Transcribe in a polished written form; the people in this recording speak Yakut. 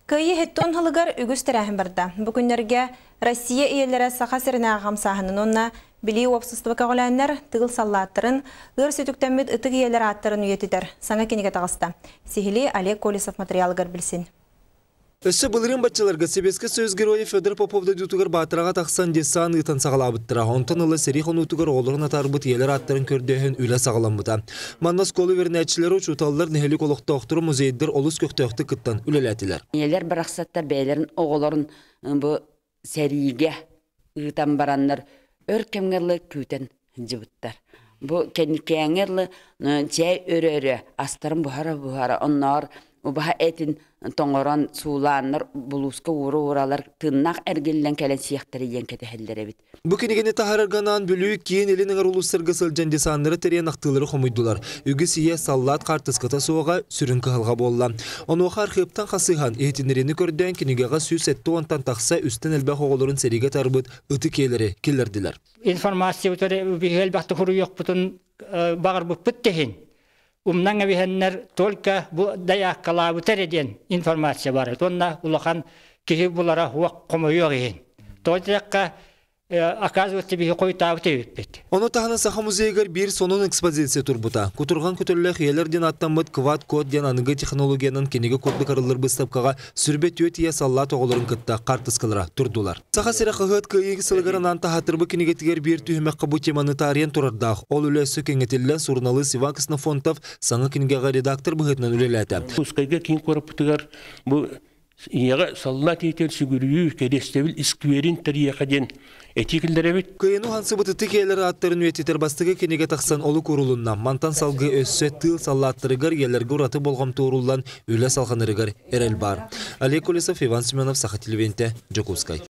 Кыайыы 70 сылыгар үгүс тэрээһин барда. Бу күннэргэ Россия ийэлэрэ Саха сиринээҕи хамсааһынын уонна Билии уопсастыба көҕүлээннэр тыыл саллааттарын, ыар сүтүктэммит ытык ийэлэр ааттарын үйэтитэр саҥа кинигэ таҕыста. Сиһилии Олег Колесов матырыйаалыгар билсин. Өссө былырыын баччаларга Сэбиэскэй Союз Геройа Федор Попов дойдутугар Баатараҕа тахсан десант ыытан саҕалаабыттара. Онтон ыла сэрии хонуутугар оҕолорун атаарбыт ийэлэр ааттарын көрдөөһүн үлэ саҕаламмыта. Манна оскуола үөрэнээччилэрэ, учууталлар, нэһилиэк олохтоохторо, музейдар олус көхтөөхтүк кыттан үлэлээтилэр. Ийэлэр барахсаттар бэйэлэрин оҕолорун бу сэриигэ ыытан бараннар өр кэмҥэ ылы күүтэн сылдьыбыттар. Бу кэнникээҥҥэ ылы чэй өрө-өрө астарын буһара-буһара онноор убаһа этин тоҥорон суулааннар булууска уура-ууралар тыыннаах эргиллэн кэлэн сиэхтэрэ диэн кэтэһэллэр эбит. Бу кинигэни таһаарарга анаан Бүлүү киин илин эҥэр улуустарга сылдьан десаннары тэрийэн ахтыылары хомуйдулар. Үгүс ийэ саллаат хаартыската суоҕа сүрүн кыһалҕа буолла. Онуоха архыыптан хасыһан, иһитиннэриини көрдөөн кинигэҕэ 170-тан тахса үстэн элбэх оҕолорун сэриигэ тарбыт ытык ийэлэри киллэрдилэр. Информациябытыгар биһиги элбэхтик суруйуохпутун баҕарбыппыт да иһин, умнан эбиһэннэр только бу дайааккалаабыта эрэ диэн информация баар. Уонна улахан киһи булара уох хомойуох иһин. Тоҕо диэтэххэ, оказывается, биһи хойутаабыт эбиппит. Ону таһынан Саха музейыгар биир сонун экспозиция турбута. Кутурҕан көтөллөөх ийэлэр диэн ааттаммыт Квад-код диэн аныгы технологиянан кинигэ курдук арыллар быыстапкаҕа сүрбэ түөрт ийэ саллаат оҕолорун кытта хаартыскалара турдулар. Саха сирэ хаһыат Кыайыы сылыгар анаан таһааттарбыт кинигэтигэр биир түһүмэххэ бу теманы таарыйан турардаах. Ол үлэ өссө кэҥэтиллэн суруналыыс Иван Ксенофонтов саҥа кинигэҕэ редактор быһыытынан үлэлээтэ. Ускайга киин куораппытыгар бу ийэҕэ саллаат ийэтигэр сүгүрүйүү, кэриэстэбил искверин тэрийиэхэ диэн этии киллэрэбит. Кыайыны уһансыбыт ытык ийэлэр ааттарын үйэтитэр бастакы кинигэ тахсан олук уурулунна. Мантан салгыы өссө тыыл саллааттарыгар ийэлэргэ ураты болҕомто ууруллан үлэ салҕанарыгар эрэл баар. Олег Колесов, Иван Семенов, Саха телевидениетэ, Дьокуускай.